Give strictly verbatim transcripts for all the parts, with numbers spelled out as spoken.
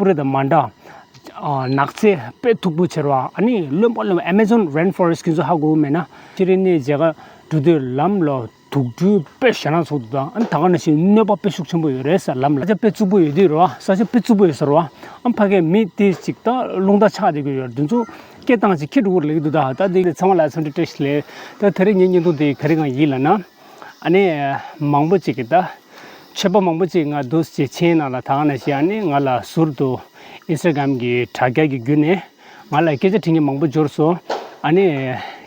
པུ་རི་དང་མ་འདྲ། ཨ། ནགས་ཚལ་དཔེ་མཐུག་པོ་ཆེ་ར་བ། ཨ་ནི་རློན་པ་རློན་པ་Amazon rainforest ཁྱེད་ཚོ་ཧ་གོ་མེད་ན། ཕྱི་རི་ནས་མཇལ་ཁ་འགྲོ་དུས་ལམ་ལ་དུག་སྦྲུལ་དཔེ་ཞེ་དྲག་ཚོགས་འདུག་ད་ཨ་ནི་ད་ག་ནང་བཞིན་གནོད་པ་དཔེ་ཤུགས་ཆེན་པོ་ཡོད་རེད་ཟེར། ལམ་ལ་ས་ཆ་དཔེ་རྩུབ་པོ་ཡོད་དུས་ར་བ། ས་ཆ་དཔེ་རྩུབ་པོ་ཡོད་ཟེར་བ། ཨ་ཕ་གིའི་མི་དེ་ཅིག་ད་རླུང་རྟ་ཆག་བསྡད་ཀྱི་ཡོད་རེད། དེ་ཚོ་སྐད་བཏང་ཅིག་ཁྱེར་འགྲོ་གི་རེད་ལབ་ཀྱི་འདུག་ད་ད་དེ་ཚང་མ་ལ་འཚམས་འདྲི་བཀྲ་ཤིས་བདེ་ལེགས། ད་དེ་རིང་ངའི་བརྙན་ཐུང་དེ་ག་རེ་གང་ཡིན་ལབ་ན། ཨ་ནི་མང་པོ་ཅིག་གིས་ད་ཆོས་པ་མང་པོ་ཅིག་ང་འདུག་སེ་མཆན་ནང་ལ་ད་ག་ནང་བཞིན་ཨ་ནི་ང་ལ་ཟུར་དུ་Instagram གི་དྲ་རྒྱ་གི་བརྒྱུད་ནས་ང་ལ་སྐད་ཆ་དྲི་མཁན་མང་པོ་འབྱོར་སོང་། ཨ་ནི་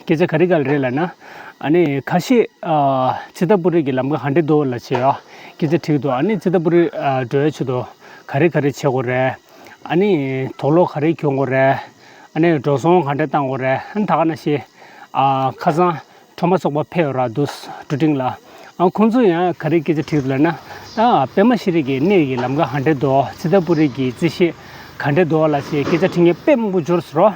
སྐད་ཆ་ག་རེ་ག་རེ་རེད་ལབ་ན། ཨ་ནི་ཁ་ཤས་ཨ་ཙི་ཏ་པུ་རི་གི་ལམ་ཁ་ག་འདྲས་འདུག་ལབ་བྱས་ཡ་སྐད་ཆ་དྲིས་འདུག་ཨ་ནི་ཙི་ཏ་པུ་རི་ཨ་འགྲོ་ཡ་ཆེད་དུ་ག་རེ་ག་རེ་བྱེད་དགོས་རེད། ཨ་ནི་དུག་ལོག་ག་རེ་གྱོན་དགོས་རེད། ཨ་ནི་འགྲོ་སོང་ག་འདྲ་བཏང་དགོས་རེད། ཨ་ནི་ད་ག་ནང་བཞིན་ཨ་ཁ་སང་ཁྲོམ་པ་ཚོགས་པ་ཕེབས་ཡོད་ར་འདུག་ཀྲུ་ཀྲིང་ལ། ཨ་ཁོང་ཚོ་ཡང་ག་རེ་སྐད་ཆ་དྲིས་འདུག་ལབ་ན། ད་པད་མ་ཤེས་རིག་གི་གནས་ཀྱི་ལམ་ཁ་ག་འདྲ་འདུག་ཙི་ཏ་པུ་རི་གི་རྩི་ཤིང་ག་འདྲ་འདུག་ལབ་བྱས་སྐད་ཆ་དྲི་མཁན་དཔེ་མང་པོ་འབྱོར་སོང་ར།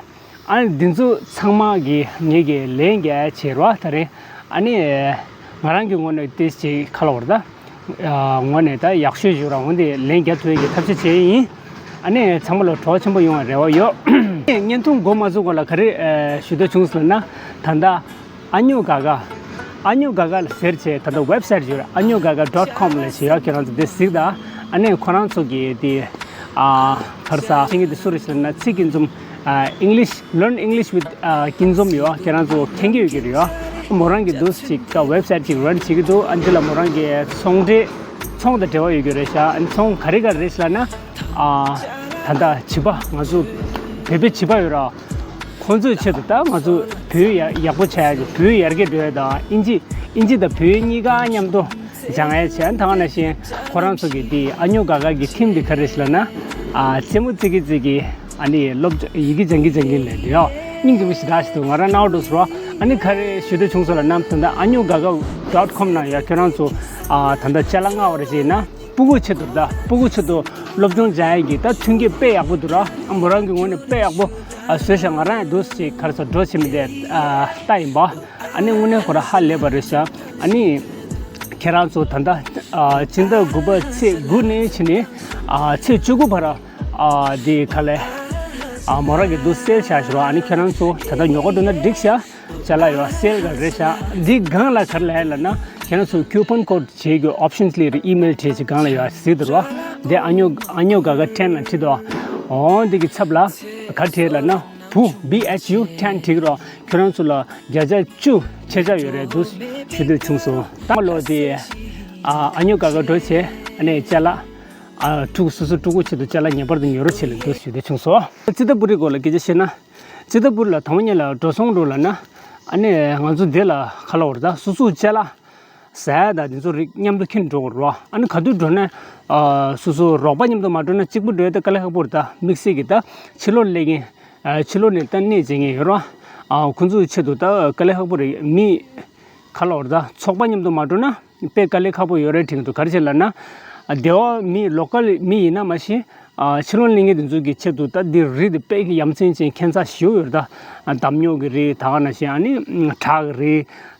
ཨ་ནི་འདི་ཚོ་ཚང་མ་གི་ངེད་ཀྱིས་ལན་རྒྱག་བྱས་ར་ད་རེད། ཨ་ནི་ང་རང་གི་ངོས་ནས་ཏོག་ཙམ་ག་ལབ་དགོས་རེད་ད། ཨ་ངོས་ནས་ད་ཡག་ཤོས་ཞིག་ར་འོན་ཏེ་ལན་རྒྱག་ཐུབ་ཡས་ཀྱི་ཐབས་ཤེས་བྱས་ཡིན། ཨ་ནི་ཚང་མ་ལ་བྲོ་བ་ཆེན་པོ་ཡོང་བའི་རེ་བ་ཡོད། བརྙན་ཐུང་འགོ་མ་ཚུགས་གོང་ལ་ག་རེ་ཨ་ཞུ་འདོད་བྱུང་ཟེར་ན། ད་ལྟ་ཨ་ཉོ་ག་ག་ཨ་ཉོ་ག་ག་ལ་ཟེར་བྱས་ད་ལྟ་ཝེབ་སའིཊ་ཡོད་རེད། ཨ་ཉོ་ག་ག་ཌོཊ་ཀོམ་ལབ་བྱས་ཡོད། ཁྱེད་རང་ཚོ་དེ་གཟིགས་དང་། ཨ་ནི་ཁོ་རང་ཚོ་གི་དེ་ཨ་ག་རེ་ཟ་ཤེས་ཀྱི་དེ་སུ་རེད་ཟེར་ན་ཚིག་གི་འཛོམས། ཨ་English, learn English with ཨ་ཀུན་འཛོམས་ཡོད། ཁྱེད་རང་ཚོ་མཁྱེན་གྱི་ཡོད་ཀྱི་རེད་ཡོད། མོ་རང་གི་འདུག་ཅིག་ད་ཝེབ་སའིཊ་ཅིག་རན་བྱེད་ཀྱི་འདུག་ཨ་འདི་ལ་མོ་རང་གི་ཚོང་འབྲེལ་ཚོང་དང་འབྲེལ་བ་ཡོད་ཀྱི་རེད་ཤག་ཨ་ནི་ཚོང་ག་རེ་ག་རེ་རེད་ཟེར་ན། ཨ་ད་ལྟ་བྱིས་པ་ང་ཚོ་བོད་པའི་བྱིས་པ་ཡོད་ར། ཁོང་ཚོའི་ཆེད་དུ་ད་ང་ཚོ་བོད་ཡག་ཡག་པོ་བྱ་ཡག་གི་བོད་ཡར་རྒྱས་འགྲོ་ཡག་དང་ཨིན་ཇི་ཨིན་ཇི་དང་བོད་གཉིས་ཀ་མཉམ་དུ་སྦྱང་ཡག་བྱས། ད་ག་ནང་བཞིན་ཁོ་རང་ཚོ་གི་འདི་ཨ་ཉོ་ག་ག་གི་ཐིམ་འདི་ག་རེ་རེད་ཟེར་ན། ཨ་རྩེད་མོ་རྩེ་གི་རྩེ་གི་ཨ་ནི་སློབ་ཡི་གེ་སྦྱང་གི་སྦྱང་གི་ལས་འདི་ཡོད། སྙིང་རྗེ་པོ་ཞེ་དྲག་ཞིག་འདུག་ང་རང་རྣ་བ་འགྲོ་སོང་ར། ཨ་ནི་ག་རེ་ཞུ་འདོད་བྱུང་སོང་ལབ་ན། ད་ལྟ་ཨ་ཉོ་ག་ག་ཌོཊ་ཀོམ་ནང་ཡ་ཁྱོད་རང་ཚོ་ཨ་ད་ལྟ་ཅ་ལག་མངགས་པ་རེད་ཟེར་ན། སྤུ་གུ་ཆེད་དུ་ད་སྤུ་གུ་ཆེད་དུ་སློབ་སྦྱོང་སྦྱང་ཡག་གི་ད་མཐུན་རྐྱེན་དཔེ་ཡག་པོ་འདུག་ར། ཨ་མོ་རང་གི་ངོས་ནས་དཔེ་ཡག་པོ་ཨ་བཟོས་ཤག་ང་རང་ཡང་འདུག་ཅིག་ག་རེ་ཟ་འགྲོ་བྱེད་མི་དེ་ཨ་ལྟ་ཡིན་པ། ཨ་ནི་དངོས་གནས་ཁོ་ར་ཧ་ལས་པ་རེད་ཤག་ཨ་ནི་ཁྱེད་རང་ཚོ་ད་ལྟ་ཨ་སྤྱི་ཟླ་དགུ་པ་ཚེས་དགུ་ནས་ཕྱིན་ནས་ཨ་ཚེས་བཅུ་དགུ་བར་ཨ་འདི་ག་ལས་ཨ་མོ་རང་གི་འདུག་སེལ་བྱ་ཞུ་ར། ཨ་ནི་ཁྱེད་རང་ཚོ་ད་ལྟ་ཉོ་ག་འགྲོ་ན་འགྲིག་ཤག་ཅ་ལག་ཡོད་སེལ་ག་རེད་ཤག་འདི་སྒང་ལ་ག་རེ་ལབ་ཡ་ལབ་ན། ཁྱེད་རང་ཚོ་ཀུ་པོན་ཀོཌ་བྱེད་རྒྱུ་ཨོབ་ཤན་ལི་རེད། ཨི་མེལ་བྲིས་ཅིག་སྒང་ལ་ཡོད་གཟིགས་དུ་རོ། འདི་ཨ་ཉོ་ཨ་ཉོ་ག་ག་ཊེན་ལ་བྲིས་དོ། འོ་འདི་གི་ཚབ་ལ་ག་བྲིས་ལབ་ན་བུ་བི་ཨེཆ་ཡུ་ཊེན་བྲིས་རོ། ཁྱེད་རང་ཚོ་ལ་བརྒྱ་ཆ་བཅུ་ཆད་ཆ་ཡོད་རེད་འདུག་ཞུ་འདོད་བྱུང་སོང་། ད་ལོ་འདི་ཨ་ཨ་ཉོ་ག་ག་འགྲོ་བྱས་ཨ་ནི་ཅ་ལག་ཨ་ཕྲུ་གུ་སོ་སོ་ཕྲུ་གུ་ཆེད་དུ་ཅ་ལག་ངེས་པར་དུ་ཉོ་རོགས་བྱེད་ལབ་འདུག་ཞུ་འདོད་བྱུང་སོང་། ཙི་ཏ་པུ་རི་སྐོར་ལ་སྐད་ཆ་བཤད་ན། ཙི་ཏ་པུར་ལ་དང་པོ་ཉིད་ལ་འགྲོ་སོང་འགྲོ་ལབ་ན། ཨ་ནི་ང་ཚོ་འདི་ལ་ཁ་ལོ་བར་ད་སོ་སོ་ཅ་ལག་ཟ་ཡ་དང་དེ་ཚོ་རིགས་མཉམ་དུ་འཁྱེར་འགྲོ་དགོས་རེད་བ། ཨ་ནི་ག་དུས་འགྲོ་ན་ཨ་སོ་སོ་རོགས་པ་མཉམ་དུ་མ་འགྲོ་ན་གཅིག་པུ་འགྲོ་ཡ་ད་དཀའ་ལས་ཁག་པོ་རེད། ད་དམིགས་བསལ་གྱི་ད་ཕྱི་ལོགས་སླེབས་མཁན་ཨ་ཕྱི་ལོགས་ནས་ད་གནས་བྱེད་མཁན་ཡོད་རེད་བ། ཨ་ཁོང་ཚོའི་ཆེད་དུ་ད་དཀའ་ལས་ཁག་པོ་རེད། མི་ཁ་ལོ་བར་ད་ཚོགས་པ་མཉམ་དུ་མ་འགྲོ་ན། དཔེ་དཀའ་ལས་ཁག་པོ་ཡོད་རེད་དྲན་གྱི་འདུག་ག་རེ་བྱས་ལབ་ན། ཨ་སྡེ་བ་མི་ལོ་ཀལ་མི་ཡིན་ན་མ་གཞི་ཨ་ཕྱི་ལོགས་གླིང་གི་འདི་ཚོ་གི་ཆེད་དུ་ད་འདི་རི་འདི་དཔེ་ཡ་མཚན་ཅན་ཁྱད་མཚར་ཞེ་པོ་ཡོད་རེད། ད་འདམ་རྙོག་གི་རི་ད་ག་ནང་བཞིན་ཨ་ནི་བྲག་གི་རི་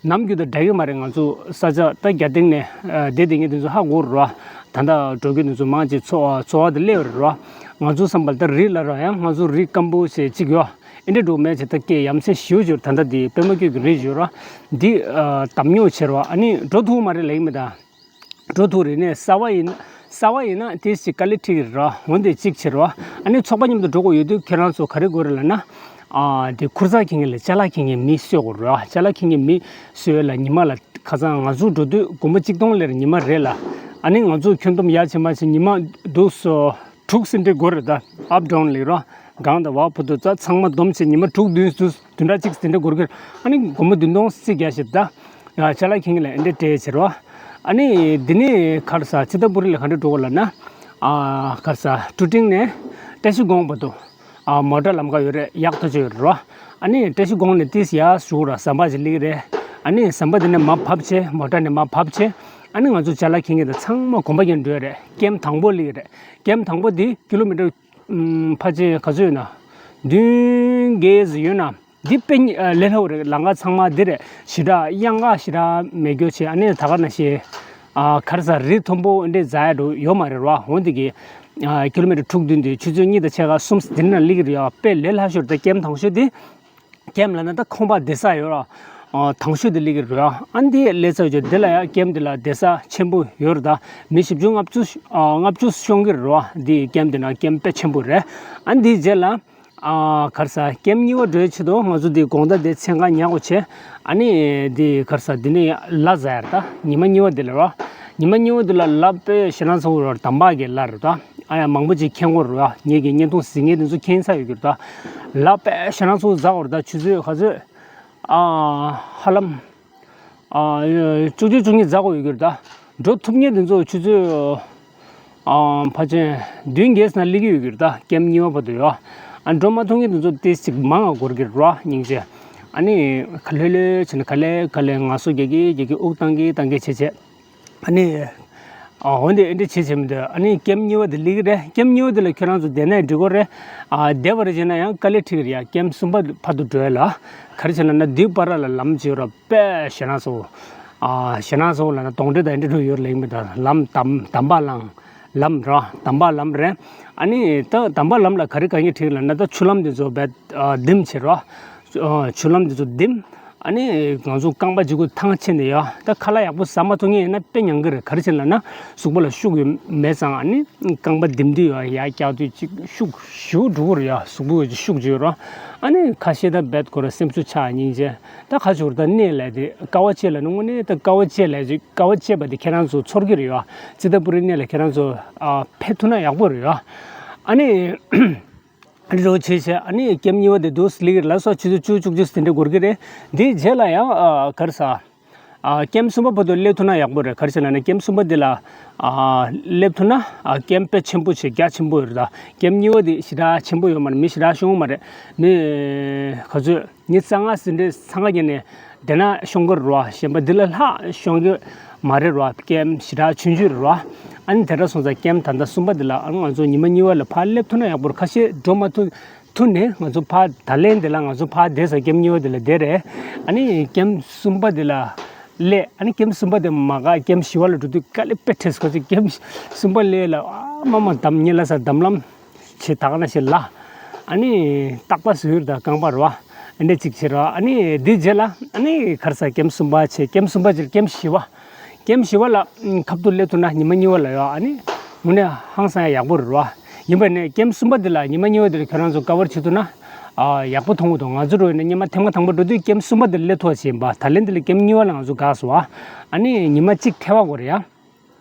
ནམ་རྒྱུན་དང་འདྲ་གི་མ་རེད། ང་ཚོ་ས་ཆ་ད་རྒྱ་སྟེང་ནས་ཨ་བསྡད་བསྡད་མཁན་འདི་ཚོ་ཧ་གོ་རེད་བ། ད་ལྟ་འགྲོ་མཁན་འདི་ཚོ་མང་ཆེ་འཚོ་འཚོ་བ་དེ་སླེབས་རེད་བ། ང་ཚོ་བསམ་པ་ད་རི་ལ་ར་ཡང་ང་ཚོ་རི་སྐམ་པོ་ཞེ་གཅིག་ཡོད། ཨེ་འདྲ་འགྲོ་མེད་ཅེས་ད་སྐད་ཡ་མཚན་ཞེ་པོ་ཅིག་ད་ལྟ་འདི་པད་མ་ཁྱོད་ཀྱི་རི་ཞུ་ར། འདི་ཨ་འདམ་རྙོག་ཆེ་ར་བ། ཨ་ནི་འགྲོ་ཐུབ་མ་རེད་ལབ་ཀྱི་མེད་ད། འགྲོ་ཐུབ་རེད་ནས་ས་བ་ཡིན་ས་བ་ཡིན་ན་དེ་ཅིག་དཀའ་ལས་འཕྲད་ཀྱི་རེད་ར། འོན་ཏེ་གཅིག་ཆེ་ར་བ། ཨ་ནི་ཚོགས་པ་མཉམ་དུ་འགྲོ་དགོས་ཡོད་དུས་ཁྱེད་རང་ཚོ་ག་རེ་དགོས་རེད་ལབ་ན། ཨ་འདི་ཁུར་ཚ་འཁྱེར་མཁན་ལ་ཅ་ལག་འཁྱེར་མཁན་མི་གསོད་དགོས་རེད་ར། ཅ་ལག་འཁྱེར་མཁན་མི་གསོད་ལ་ཉི་མ་ལ་ཁ་སང་ང་ཚོ་འགྲོ་དུས་སྒོར་མོ་གཅིག་སྟོང་ལེར་ཉི་མ་རེ་ལ། ཨ་ནི་ང་ཚོ་ཁྱོན་བསྡོམས་ཡར་ཕྱིན་མར་ཕྱིན་ཉི་མ་འདུག་སོ། དྲུག་ཙམ་འདྲ་འགོར་རེད་ད། ཨབ་ཌའོན་ལེགས་རོ། གང་དང་བ་ཕུ་ཏུ་ཙ་ཚང་མ་བསྡོམས་བྱས་ཉི་མ་དྲུག་བདུན་བདུན་བདུན་ཕྲག་གཅིག་ཙམ་འདྲ་འགོར་གི་རེད། ཨ་ནི་སྒོར་མོ་བདུན་སྟོང་རྩིས་རྒྱག་བྱས་ད། ཡ་ཅ་ལག་འཁྱེར་མཁན་ལ་ཨེ་འདྲ་སྤྲད་བྱས་རོ། ཨ་ནི་འདི་ནས་ག་རེ་ཟ་ཙི་ཏ་པུ་རི་ལ་ག་འདྲ་འགྲོ་དགོས་ལབ་ན། ཨ་ག་རེ་ཟ་ཀྲུ་ཀྲིང་ནས་བཀྲ་ཤིས་སྒང་བར་དུ་ཨ་མོ་ཊ་ལམ་ཁ་ཡོད་རེད། ཡག་ཐག་ཆོད་ཡོད་རེད་རོ། ཨ་ནི་བཀྲ་ཤིས་སྒང་ནས་ཏིས་ཡར་ཞུགས་ར་ཟམ་པ་ཅིག་སླེབས་ཀྱི་རེད། ཨ་ནི་ཟམ་པ་འདི་ནས་མར་བབས་བྱས་མོ་ཊ་ནས་མར་བབས་བྱས། ཨ་ནི་ང་ཚོ་ཅ་ལག་འཁྱེར་མཁན་དང་ཚང་མ་གོམ་པ་བརྒྱབ་འགྲོ་ཡ་རེད། ཀེམ་དང་པོ་སླེབས་ཀྱི་རེད། ཀེམ་དང་པོ་འདི་ཀི་ལོ་མི་ཊར་ཨམ་ཕལ་ཆེར་ག་ཚོད་ཡོད་ན། བདུན་བརྒྱད་ཙམ་ཡོད་ན། འདི་དཔེ་ཨ་ལས་སླ་པོ་རེད། ལམ་ཁ་ཚང་མ་འདི་རེད། ཞེ་དྲག་གཡང་འགག་ཞེ་དྲག་མེད་རྒྱུ་བྱས། ཨ་ནི་ད་ག་ནང་བཞིན་ཨ་ག་རེ་ཟ་རི་མཐོན་པོ་འདི་འཛེག་ཡ་འགྲོ་ཡོད་མ་རེད་རོ། འོན་ཏེ་གི་ ཨ་ཀི་ལོ་མི་ཊར་དྲུག་བདུན་དེ་ཆུ་ཚོད་གཉིས་དང་ཕྱེད་ཀ་གསུམ་དེ་ནང་སླེབས་ཀྱི་རེད་ཡ། དཔེ་ལས་སླ་ཤོས་རེད། ད་ཀེམ་དང་ཤོས་དེ། ཀེམ་ལབ་ན་ད་ཁང་པ་བསྡད་ས་ཡོད་ར། ཨ་དང་ཤོས་དེ་སླེབས་ཀྱི་རེད་ཡ། ཨ་འདི་སླེབས་ཚར་རྗེས་དེ་ལ་ཡ་ཀེམ་དེ་ལ་བསྡད་ས་ཆེན་པོ་ཡོད་རེད། ད་མི་བཞི་བཅུ་ལྔ་བཅུ་ཨ་ལྔ་བཅུ་ཤོང་གི་རེད་ཡ། འདི་ཀེམ་དེ་ནང་ཀེམ་དཔེ་ཆེན་པོ་རེད། ཨ་འདིའི་རྗེས་ལ། ཨ་ག་རེ་ཟ། ཀེམ་གཉིས་པ་འགྲོ་ཡའི་ཆེད་དུ་ང་ཚོ་འདི་དགོང་དག་འདི་མཚན་གང་ཉལ་དགོས་བྱས། ཨ་ནི་འདི་ག་རེ་ཟ། འདི་ནས་ལ་ཟ་ཡ་རེད། ད་ཉི་མ་གཉིས་པ་འདི་ལ་རོ། ཉི་མ་གཉིས་པ་འདི་ལ་ལ་དཔེ་ཞེ་དྲག་ཚ་པོ་རོ། དམ་པ་གི་ལ་རེད་ད། ཨ་ཡ་མང་པོ་ཅིག་མཁྱེན་གྱི་རེད་ཡ། ངེད་ཀྱི་བརྙན་ཐུང་གཟིགས་མཁན་དེ་ཚོ་མཁྱེན་ས་ཡོད་ཀྱི་རེད་ད། ལ་དཔེ་ཞེ་དྲག་ཚ་པོ་ཟ་དགོས་རེད་ད། ཆུ་ཚོད་ག་ཚོད། ཨ་ཧ་ལམ། ཨ་བཅུ་གཅིག་བཅུ་གཉིས་ཟ་དགོས་ཡོད་ཀྱི་རེད་ད། འགྲོ་ཐུབ་མཁན་དེ་ཚོ་ཆུ་ཚོད། ཨ་ཕལ་ཆེར་བདུན་བརྒྱད་ཙམ་སླེབས་ཀྱི་ཡོད་ཀྱི་རེད་ད། ཀེམ་གཉིས་པ་བར་དུ་ཡོད། ཨ་འགྲོ་མ་ཐུབ་མཁན་དེ་ཚོ་ཏོག་ཙམ་མང་ང་འགོར་གྱི་རེད་ར། སྙིང་རྗེ། ཨ་ནི་ག་ལེ་ལེ་བྱས་ནས་ག་ལེ་ག་ལེ་ངལ་གསོ་རྒྱག་གི་རྒྱག་གི་དབུགས་བཏང་གི་བཏང་གི་བྱས་བྱས། ཨ་ནི། ཨ་འོན་ཏེ་ཨེ་འདྲ་བྱེད་བྱེད་མི་འདུག་ཨ་ནི་ཀེམ་གཉིས་པ་དེ་སླེབས་ཀྱི་རེད། ཀེམ་གཉིས་པ་དེ་ལ་ཁྱོད་རང་ཚོ་བསྡད་ན་འགྲིག་གི་རེད། ཨ་བསྡད་པ་རེད་བྱས་ན་ཡང་དཀའ་ལས་འཕྲད་ཀྱི་རེད་ཡ། ཀེམ་གསུམ་པ་བར་དུ་འགྲོ་ཡ་ལ། ག་རེ་བྱས་ན་ན་དུས་བར་ལ་ལམ་བྱེད་རོགས་དཔེ་ཞེ་དྲག་ཚ་པོ། ཨ་ཞེ་དྲག་ཚ་པོ་ལབ་ན་གདོན་འདྲེ་དང་འདྲེ་འགྲོ་ཡོད་ལེགས་མི་འདུག་ལམ་དམ་དམ་པ་ལམ། ལམ་ར། དམ་པ་ལམ་རེད། ཨ་ནི་ད་དམ་པ་ལམ་ལ་ག་རེ་དཀའ་ངལ་འཕྲད་ཀྱི་ལབ་ན། ད་ཆུ་ལམ་དེ་ཚོ་རྦད་ཨ་ལྡེམ་བྱེད་རོགས། ཨ་ཆུ་ལམ་དེ་ཚོ་ལྡེམ། ཨ་ནི་ང་ཚོ་རྐང་པ་གཅིག་པུ་ཐང་ཆད་ནས་ཡོད། ད་ཁ་ལག་ཡག་པོ་ཟ་མ་ཐུབ་མཁན་ཡིན་ན་དཔེ་ཉན་གི་རེད། ག་རེ་བྱས་ལབ་ན་གཟུགས་པོ་ལ་ཤུགས་ཡོད་མེད་ཙང་། ཨ་ནི་རྐང་པ་ལྡེམ་དུས་ཡོད་ཡར་བཀྱག་དུས་གཅིག་ཤུགས་ཞེ་པོ་འགྲོ་གི་རེད་ཡ། གཟུགས་པོ་ཡོད་ཅིག་ཤུགས་ཅིག་ཡོད་ར། ཨ་ནི་ཁ་ཤས་ད་རྦད་ཁོ་ར་སེམས་ཤུགས་ཆག་སྙིང་རྗེ། ད་ཁ་ཤོར་ད་གནས་ལ་དེ་དཀའ་བ་སྤྱད་ལ་ནི་དངོས་གནས་ད་དཀའ་བ་སྤྱད་ལ་ཅིག་དཀའ་བ་སྤྱད་པ་དེ་ཁྱེད་རང་ཚོ་ཚོར་གི་རེད་ཡ། ཙི་ཏ་པུ་རི་གནས་ལ་ཁྱེད་རང་ཚོ་ཨ་ཕེབས་ཐུབ་ན་ཡག་པོ་རེད་ཡ། ཨ་ནི། འགྲོ་བྱས་བྱས། ཨ་ནི་ཀེམ་གཉིས་པ་དེ་འདུག་སླེབས་ཀྱི་རེད་ལ་སོ། ཆུ་ཚོད་བཅུ་བཅུ་གཅིག་དེ་འདྲ་འགོར་གྱི་རེད། དེའི་རྗེས་ལ་ཡང་ཨ་ག་རེ་ཟ། ཨ་ཀེམ་གསུམ་པ་བར་དུ་སླེབས་ཐུབ་ན་ཡག་པོ་རེད། ག་རེ་བྱས་ལབ་ན་ཀེམ་གསུམ་པ་འདི་ལ་ཨ་སླེབས་ཐུབ་ན་ཨ་ཀེམ་དཔེ་ཆེན་པོ་ཞིག་རྒྱ་ཆེན་པོ་ཡོད་རེད་ད། ཀེམ་གཉིས་པ་འདི་ཞེ་དྲག་ཆེན་པོ་ཡོད་མ་རེད། མི་ཞེ་དྲག་ཤོང་གི་མ་རེད། མི་ག་ཚོད། མི་རྩ་ལྔ་ཟིན་འདྲ་ཚང་ཁ་ཉན་ནས་དེ་ན་ཤོང་གི་རེད་བ། གཞན་པ་འདི་ལ་ལྷག་ཤོང་གི་མ་རེད་བ། ཀེམ་ཞེ་དྲག་ཆུང་ཆུང་རེད་བ། ཨ་ནི་དེ་འདྲ་སོང་ཙང་ཀེམ་ད་ལྟ་གསུམ་པ་འདི་ལ་ཨ་ང་ཚོ་ཉི་མ་གཉིས་པ་ལ་ཕར་སླེབས་ཐུབ་ན་ཡག་པོ་རེད། ཁ་ཤས་འགྲོ་མ་ཐུབ་ཐུབ་ནས་ང་ཚོ་ཕར་ད་ལན་འདི་ལ་ང་ཚོ་ཕར་བསྡད་ས། ཀེམ་གཉིས་པ་འདི་ལ་བསྡད་རེད། ཨ་ནི་ཀེམ་གསུམ་པ་འདི་ལ་སླེབས། ཨ་ནི་ཀེམ་གསུམ་པ་འདི་མ་དགའ། ཀེམ་བཞི་པ་ལ་འགྲོ་དུས་དཀའ་ལས་དཔེ་འཕྲད་སོང་། ཁ་ཤས་ཀེམ་གསུམ་པ་སླེབས་ལ་ཨ་མ་མ་འདམ་ཉེ་ལ་ས་འདམ་ལམ། ཆེ་ད་ག་ན་ཞིག་ལ། ཨ་ནི་རྟག་པ་ཟུར་དང་རྐང་པ་རོ། ཨ་འདྲ་གཅིག་བྱེད་རོ། ཨ་ནི་འདི་རྗེས་ལ་ཨ་ནི་ག་རེ་ཟ། ཀེམ་གསུམ་པ་བྱས། ཀེམ་གསུམ་པ་བྱས། ཀེམ་བཞི་པ། ཀེམ་བཞི་པ་ལ་ཁ་ཐུག་སླེབས་ཐུབ་ན་ཉི་མ་གཉིས་པ་ལ་ཡོད། ཨ་ནི་དངོས་གནས་ཧང་སང་ཡག་པོ་རེད་རོ། ཡིན་པ་ནས་ཀེམ་གསུམ་པ་འདི་ལ་ཉི་མ་གཉིས་པ་འདི་ལ་ཁྱོད་རང་ཚོ་ཀ་བར་བྱེད་ཐུབ་ན་ཨ་ཡག་པོ་མཐོང་གི་འདུག་ང་ཚོ་རོ་ཡིན་ན་སྔོན་མ་ཐེངས་མ་དང་པོ་འགྲོ་དུས་ཀེམ་གསུམ་པ་འདི་ལ་སླེབས་ཐུབ་པ་བྱས་ཡིན་པ། ད་ལན་འདི་ལ་ཀེམ་གཉིས་པ་ལ་ང་ཚོ་དགའ་སོང་བ། ཨ་ནི་ཉི་མ་གཅིག་ཐལ་བ་དགོས་རེད་ཡ།